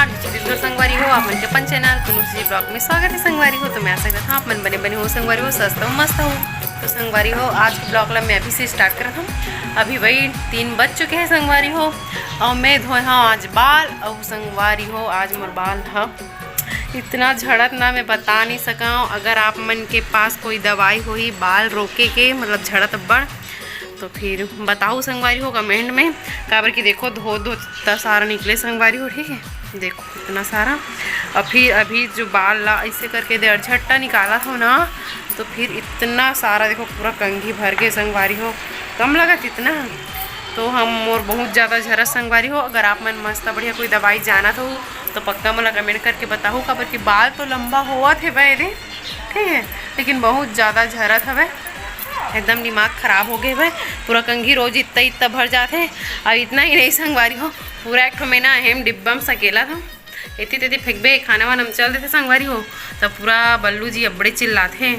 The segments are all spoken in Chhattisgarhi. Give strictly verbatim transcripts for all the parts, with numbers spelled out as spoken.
दिन भर संगवारी हो, आप मन के अपन चैनल कुनुस जी ब्लॉग में स्वागत है संगवारी हो। तो मैं आशा करता हूँ आप मन बने बने हो संगवारी हो, स्वस्थ हो, मस्त हो। तो संगवारी हो, आज के ब्लॉग ला मैं अभी से स्टार्ट करत हूँ। अभी वही तीन बज चुके हैं संगवारी हो, और मैं धोए हूँ आज बाल। और संगवारी हो, आज मोर बाल ह इतना झड़त ना, मैं बता नहीं सका हूँ। अगर आप मन के पास कोई दवाई होही बाल रोके के, मतलब झड़त अब्बड़, तो फिर बताओ संगवारी हो कमेंट में, काबर कि देखो धो धो इतना सारा निकले संगवारी हो, ठीक है, देखो इतना सारा। और फिर अभी जो बाल ला ऐसे करके दे झट्टा निकाला था ना, तो फिर इतना सारा देखो पूरा कंघी भर के संगवारी हो, कम लगत इतना। तो हम मोर बहुत ज़्यादा झरत संगवारी हो। अगर आप मन मस्त बढ़िया कोई दवाई जानत हो तो पक्का मोला कमेंट करके बताहू, काबर कि बाल तो लंबा होवत हे बे दे, ठीक है, लेकिन बहुत ज़्यादा झरत हवे, एकदम दिमाग खराब हो गए हवे। पूरा कंघी रोज इतना इतना भर जाते, अब इतना ही नहीं संगवारी हो, पूरा एक ठो में ना हेम डिब्बा में सकेला था, एती तेती फेंकबे, खाना वाना में चल देते संगवारी हो। तब पूरा बल्लू जी अबड़े चिल्लाते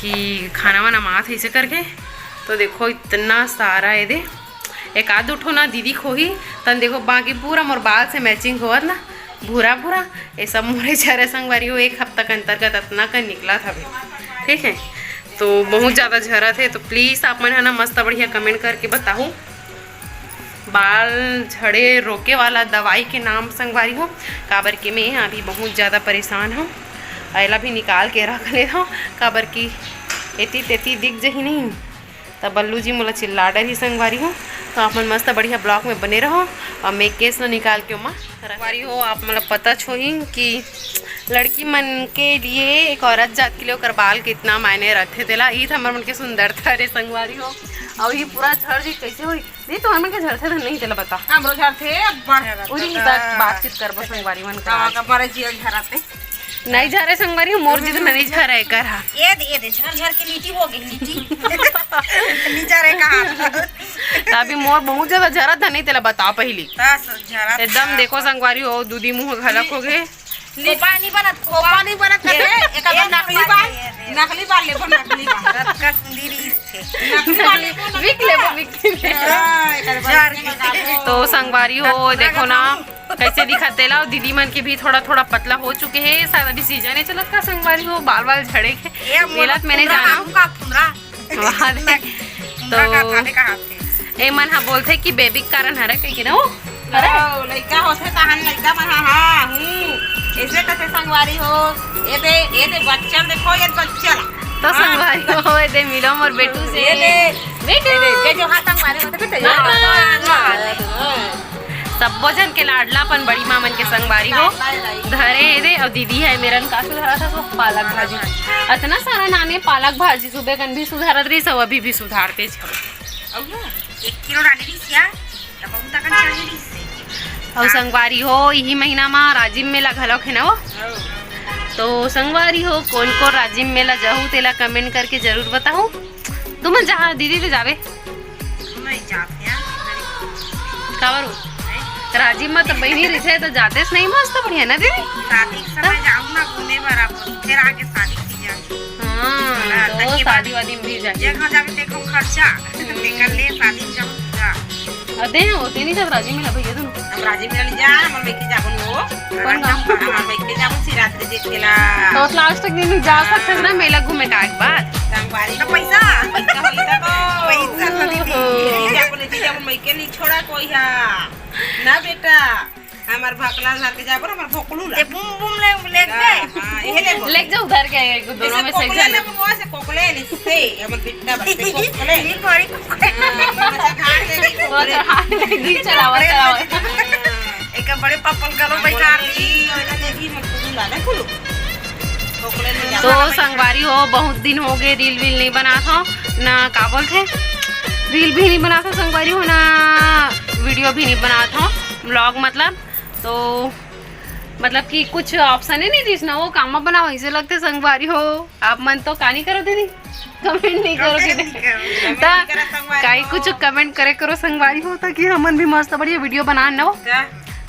कि खाना वाना मात है इसे करके। तो देखो इतना सारा है दे, एक आध उठो ना दीदी खोही, तन देखो बाकी पूरा मोर बाल से मैचिंग होवत ना, भूरा भूरा। ये सब मोरे झरे संगवारी हो, एक हफ्ता के अंतर्गत इतना का निकला था भी, ठीक है। तो बहुत ज़्यादा झरा थे, तो प्लीज़ आप मन है ना मस्त बढ़िया कमेंट करके बताओ बाल झड़े रोके वाला दवाई के नाम संगवारी हो, काबर कि मैं अभी बहुत ज़्यादा परेशान हूँ। एला भी निकाल के रख ले हूँ, काबर कि एती तेती दिख जही नहीं, तब बल्लू जी मोला चिल्ला डरही संगवारी हो। तो आप मन मस्त बढ़िया ब्लॉग में बने रहो, और मैं केस ला निकाल के ओमा रख संगवारी हो। आप मतलब पता छोही कि लड़की मन के लिए, एक औरत जात के लिए ओकर बाल कितना मायने रखथे तेला। ई त हमर मन के सुंदरता रे संगवारी हो। अउ ई पूरा झड़ जी कैसे होई? नहीं, तो हमन के झड़थे धन नहीं तेला बता। हमरो झड़थे, अब बढ़ उरी ही तक बातचीत करबो संगवारी मन का। का बड़े जिया झड़ाते। नहीं झरे संगवारी हो, मोर जी तो नहीं झरे कर हा। ये दे, ये दे, झर झर के लीटी हो गई, लीटी। नहीं झरे कहा। अभी मोर बहुत ज्यादा झरत है, नहीं तेला बता पहली। बस, झरत एकदम था। देखो संगवारी हो, दूधी मुंह घलक हो गए। खोपा नहीं बनत, खोपा नहीं बनत ये, कथे, एक ये नकली बाल, ये, ये। नकली बाल लेबो, नकली बाल। कतका सुंदर रीस थे। नकली बाल लेबो, नकली विक लेबो, बाल। विक लेबो। हाँ, एक बार झाड़ के। तो संगवारी हो, देखो ना, कैसे दिखत तेला, और दीदी मन के भी थोड़ा थोड़ा पतला हो चुके हैं, शायद अभी सीजन है चलत का संगवारी हो, बाल बाल झड़े के। ये मोला मेला त मैंने फुंदरा जाना। काहू का फुंदरा। वाह दे। फुंदरा तो का थाने का हाथ है। ए मन हा बोलथे कि बेबी के कारण हरे कहिके ना हो। अरे। ओ, लइका होथे तहन लइका मन हा, हाँ, हूँ। ऐसे कथे संगवारी हो। ए दे, ए दे बच्चल देखो, ये बच्चल। तो हाँ। संगवारी हो, ए दे मिलो मोर बेटू से। ये दे। बेटू। ये दे, ये जो हाथ संगवारी होथे, बेटा, ये हाँ, हाथ। हाँ, हाँ। सब्बो झन के लाडला अपन बड़ी माँ मन के संगवारी हो। धरे हे दे, अउ दीदी है मेरन का सुधारत हस, पालक भाजी। अतना सारा नाने पालक भाजी सुबह कन भी सुधारत रहिस, अउ अभी भी सुधारते छव। अउ ना, एक किलो डाले रहिस या, त बहुत अकन चाहे रहिस। अउ संगवारी हो, इही महीना मा राजिम मेला घलौक हे ना वो। तो संगवारी हो, कोन कोन राजिम मेला जाहू, तेला कमेंट करके जरूर बताहू। तुमन जहाँ दीदी ले जावे। नहीं जाते हैं। काबर हो? राजिम मा तो बहिनी रहिथे तो जातेस नहीं, मस्त बढ़िया ना दीदी? शादी के समय जाऊँ ना घूमे बर, अब फिर आगे शादी की जाए। हाँ, हाँ, तो ताकि शादी वादी में भी जाए। जगह जाके देखो खर्चा, हम्म। निकल ले शादी में जाऊँ पूरा। अदे होते नहीं जब राजिम मेला भैया तुम। हम राजिम मेला नहीं जा, हम लेके जाबो नो। कौन गाँव? हम लेके जाबो शिवरात्रि देखे ला। तो लास्ट तक दिन जा सकते हैं ना मेला घूमे का एक बार। संगवारी तो पैसा। पैसा होई तो। पैसा तो दीदी। ओहो। दीदी अपन, दीदी अपन मइके नहीं छोड़ा कोई हा। ना बेटा, हमार भकला धर के जाबो, हमार भोकलू ला। ए, बूम बूम ले, ले गए। हाँ, ये ले बोल। ले जाओ उधर के, एक दोनों में से एक जन। ले बोल, से कोकले ले से, हमर बेटा बच्चे कोकले। ये बड़ी कोकले। हाँ, अच्छा, हाथ ले दी, कोकले। अच्छा, हाथ ले दी, चलावा, चलावा। हाँ। एक बड़े पप्पल गलो बैठा दी। और ये भी मत कुलू ला, ना कुलू। तो संगवारी हो, बहुत दिन हो गए रील वील नहीं बनात हो, ना का बोलथे, रील भी नहीं बनात हो संगवारी हो, ना वीडियो भी नहीं बनात हो, व्लॉग मतलब। तो मतलब कि कुछ ऑप्शन ही नहीं दिस ना, वो कामा बनाओ इसे लगते संगवारी हो। आप मन तो का नहीं करो दीदी, कमेंट नहीं करो कि कमेंट नहीं करो। ता कमेंट नहीं करो संगवारी काई हो। कुछ कमेंट करे करो संगवारी हो, ताकि हमन भी मस्त बढ़िया वीडियो बना न हो। का?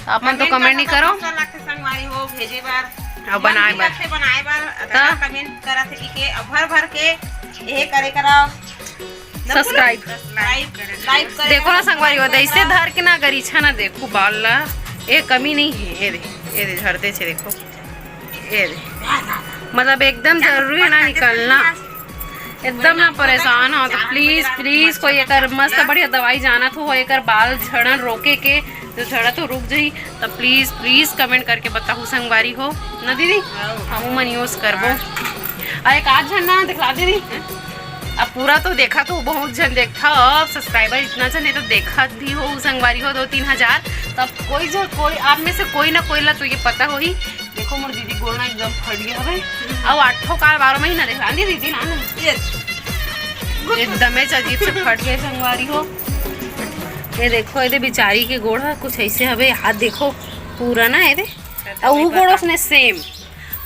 आप मन तो कमेंट कमेंट नहीं करो। अच्छा लगथे संगवारी हो भेजे बर। अब बनाए मन भी बर। लगथे बनाए बर, ता? अगर कमेंट करत है कि अब भर भर के ये करे करा। सब्सक्राइब। सब्सक्राइब करे। लाइक करे। देखो ना संगवारी हो, ऐसे धर के ना अगर इच्छा ना देखो बाल ला, ये कमी नहीं है, ये दे। ये दे, झड़ते छे, देखो, ये दे, मतलब एकदम जरूरी है ना निकलना, एकदम ना परेशान हो तो प्लीज प्लीज कोई एकर मस्त बढ़िया दवाई जानत हो एकर बाल झड़न रोके के, जो झड़ा तो रुक जाई, तो प्लीज प्लीज कमेंट करके बताहू संगवारी हो ना दीदी, हम मन यूज करबो। और एक आध झन ना दिखला दीदी, अब पूरा तो देखा तो बहुत झन देखा, अब सब्सक्राइबर इतना झन है तो देखत भी हो संगवारी हो दो तीन हजार, तब कोई जो कोई आप में से कोई ना कोई ला तो ये पता होही। देखो मोर दीदी गोड़ ना एकदम फट गया है, अब आठों काल बारह महीना देखा नहीं दीदी ना, ना। ये एकदम ही अजीब से फट गए संगवारी हो। ये देखो ये बिचारी के गोड़ है कुछ ऐसे हवे, हाथ देखो पूरा ना ये दे, और वो गोड़ उसने सेम,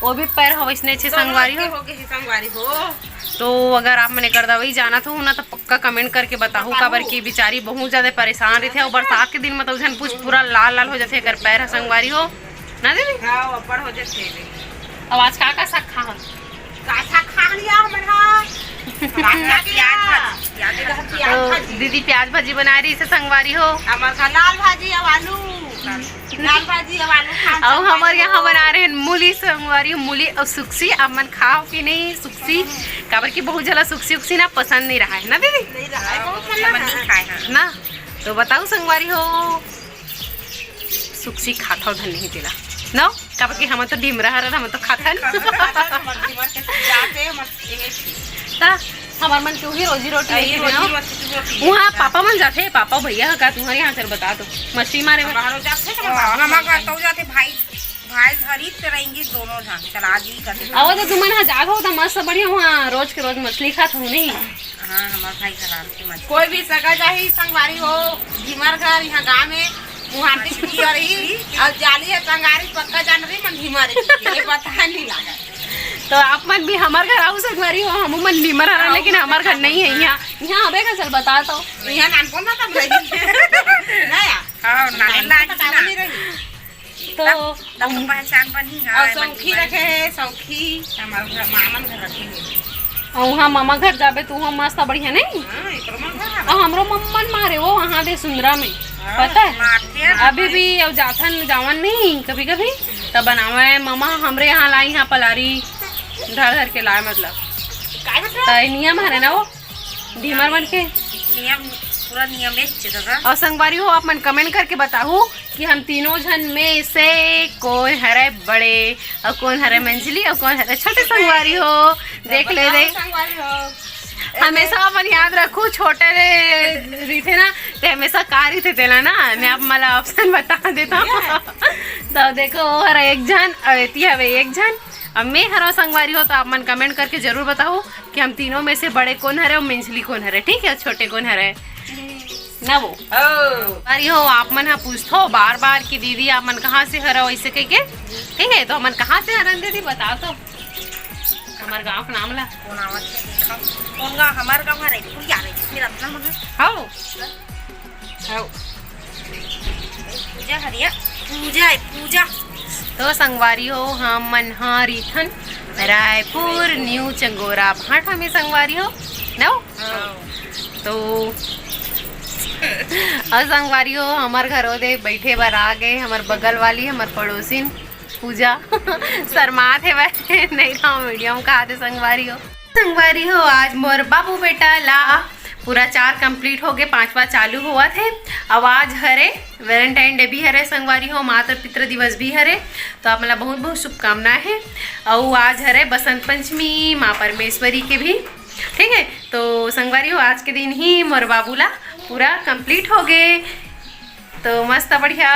वो भी पैर हो इसने छे संगवारी हो। हो गए संगवारी हो। तो अगर आप मन एकर दवाई जानत हो ना तो पक्का कमेंट करके बताहू, काबर कि बिचारी बहुत ज्यादा परेशान रहिथे, और बरसात के दिन में तो झन पूछ पूरा लाल लाल हो जाथे एकर पैर ह संगवारी हो ना दीदी। हाँ, अब्बड़ हो जाथे। अब आज का का साग खा हन? का साग खा लिया हमन हा? का साग प्याज लिया? भाजी, प्याज तो भाजी। दीदी प्याज भाजी बना रही से संगवारी हो। हमर का लाल भाजी अब आलू। लाल भाजी अब आलू खा और हमर यहाँ बना रहे हैं मूली संगवारी, मूली और सुक्सी। आप मन खाओ कि नहीं सुक्सी? काबर कि बहुत ज्यादा सुक्सी उक्सी ना पसंद नहीं रहा है ना दीदी? नहीं रहा है, बहुत ठंडा है। ना तो बताओ संगवारी हो, सुक्सी खाता हो धन नहीं तेला ना, काबर कि हम तो ढीमरा हरन, हम तो खाथन। हमर ढीमर के जाते, हमर इहे छी। ता हमर मन के उही रोजी रोटी यही है रोजी ना। रोटी, रोटी है। वहाँ पापा मन जाथे, पापा भैया का तुम्हारे यहाँ चल बता दो, मछली मारे बर। बाहर जाथे, तो हाँ, बाहर हम जाथे। तो जाथे भाई, भाई घर ही पे रहेंगे दोनों जन, चला जी करते। अब तो तुमन हा जागो तो मस्त बढ़िया वहाँ रोज के रोज मछली खात हो नहीं। हाँ, हमार भाई घर आन के मछली। कोई भी सगा जाही संगवारी हो, ढीमर घर यहाँ गाँव में मुहाटी छुट्टी हो रही और जाली है टंगारी पक्का जान रही मन ढीमर है, ये पता नहीं लगा। तो आप मन भी हमार घर आओ संगवारी हो, हम मन ढीमर हरा, आओ लेकिन हमार घर नहीं है यहाँ। यहाँ आबे का चल बता तो। यहाँ नानपुर ना तब रही। ना यार। हाँ, नानी नानपुर लागी तो ना। नहीं रही। तो तब, तब तो पहचान बनी है, और मन सौखी की रखे है, सौखी। हमार घर, मामन घर रखे है। और वहाँ मामा घर जाबे तो वहाँ मस्त बढ़िया नहीं? हाँ, एकरो मन घर है। और हमरो मम्मन मारे वो वहाँ दे सुंदरा में, हाँ, पता है? मारते हैं अभी भाई। भी अब जाथन जावन नहीं कभी कभी, तब बनावे मामा हमरे यहाँ लाई यहाँ पलारी धर धर के लाए, मतलब काय मतलब? तो नियम हरे ना वो ढीमर मन के। नियम, पूरा नियम है दादा। और संगवारी हो, आप मन कमेंट करके बताहू कि हम तीनों झन में से कौन हरे बड़े और कौन हरे मंझली और कौन हरे छोटे संगवारी हो। देख ले बताओ दे। संगवारी हो। हमेशा अपन याद रखू, छोटे रे रहिथे ना, ते हमेशा का रहिथे तेला ना, मैं आप मला ऑप्शन बता देता हूँ। तो देखो, वो हर एक झन, अ, एती हवे एक झन, अब मैं हरो संगवारी हो, तो आप मन कमेंट करके जरूर बताओ कि हम तीनों में से बड़े कौन हरे और मंझली कौन हरे, ठीक है, छोटे कौन हरे। ना वो। ओ। अरे हो, आप मन हा पूछथो बार बार कि दीदी आप मन कहाँ से हरो, ऐसे कह के, ठीक है, तो हमन कहाँ से हरन दीदी, बताओ तो हमार गाँव के नाम ला। कौन आवत है? कौन गाँव? हमार गाँव है रायपुर, यार, मेरा अपना मन है। हाँ। हाँ। पूजा हरिया, पूजा है, पूजा। तो संगवारी हो, हम मन हा रहिथन रायपुर न्यू चंगोरा भाटा में संगवारी हो, ना? हाँ। तो और संगवारी हो, हमार घरो दे बैठे बर आ गए हमार बगल वाली, हमार पड़ोसिन पूजा। शर्मात हे वह, नहीं तो वीडियो में कहा थे संगवारी हो। संगवारी हो, आज मोर बाबू बेटा ला पूरा चार कंप्लीट हो गए, पांचवा चालू हुआ थे। अब आज हरे वैलेंटाइन डे भी हरे संगवारी हो, मातृ पितृ दिवस भी हरे, तो आप मला बहुत बहुत शुभकामनाएं है। और आज हरे बसंत पंचमी माँ परमेश्वरी के भी, ठीक है। तो संगवारी हो, आज के दिन ही मोर बाबू ला पूरा कंप्लीट हो गए। तो मस्त बढ़िया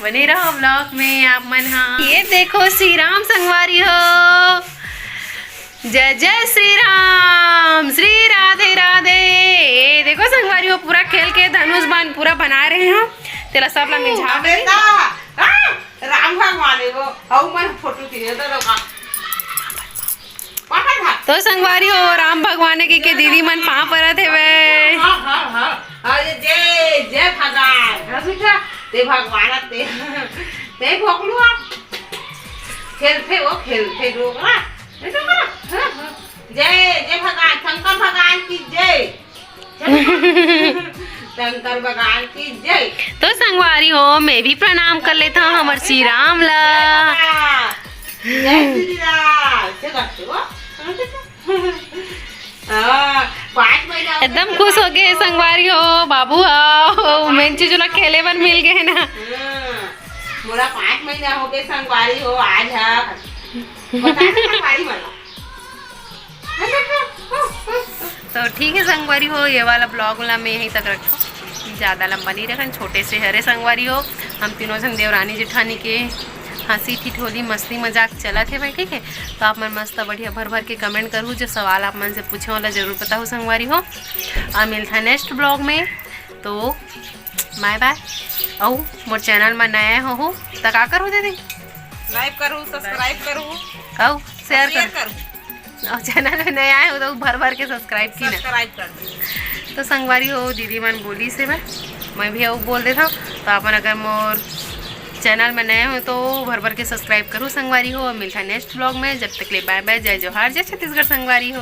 बने रहो व्लॉग में आप मन हा। ये देखो श्री राम संगवारी हो, जय जय श्री राम, श्री राधे राधे। ये देखो संगवारी हो, पूरा खेल के धनुष बाण पूरा बना रहे हो, तेला सब ला मिझा दे। बेटा, हाँ, राम भगवान है वो, हऊ मन फोटो खींचे तो लोग। तो संगवारी हो, राम भगवान के, के दीदी मन पाँव परत हेवे। हाँ, हाँ, हाँ। अरे जय, जय भगवान। हाँ बेटा, ते भगवान ते, ते भोकलू आप। खेलथे वो, खेलथे डोकरा। ये डोकरा। हाँ, हाँ। जय, जय भगवान, शंकर भगवान की जय। शंकर भगवान की जय। तो संगवारी हो, मैं भी प्रणाम कर लेता हूँ हमर श्री राम ला। जय श्री राम। हाँ, पाँच महीना हो एकदम खुश हो गए संगवारी हो, बाबू हो, मेन चीज ला खेले बर मिल गए ना। हाँ, मोला पाँच महीना हो गए संगवारी हो, आज हा। बता दे संगवारी मन ला। तो ठीक है संगवारी हो, ये वाला ब्लॉग ला मैं यहीं तक रखूँ, ज़्यादा लंबा नहीं रखन, छोटे से हरे संगवारी हो। हम तीनों जन देवरानी जेठानी के हंसी ठिठोली मस्ती मजाक चलत हे भाई, ठीक है। तो आप मन मस्त बढ़िया भर भर के कमेंट करू, जो सवाल आप मन से पूछे वाला जरूर बताहू संगवारी हो। और मिलता है नेक्स्ट ब्लॉग में। तो बाय बाय। अउ मोर चैनल में नया हो, हो तो का करू दीदी? लाइक करू, सब्सक्राइब करू, अउ शेयर करू। करू। और चैनल में नया आए हो तो भर भर के सब्सक्राइब की ना। सब्सक्राइब कर दो। तो संगवारी हो, दीदी मन बोली से मैं मैं भी अउ बोल देता हूँ। तो आप मन अगर मोर चैनल में नए हो तो भर भर के सब्सक्राइब करू संगवारी हो। मिलता है नेक्स्ट ब्लॉग में, जब तक ले बाय बाय, जय जोहार, जय छत्तीसगढ़ संगवारी हो।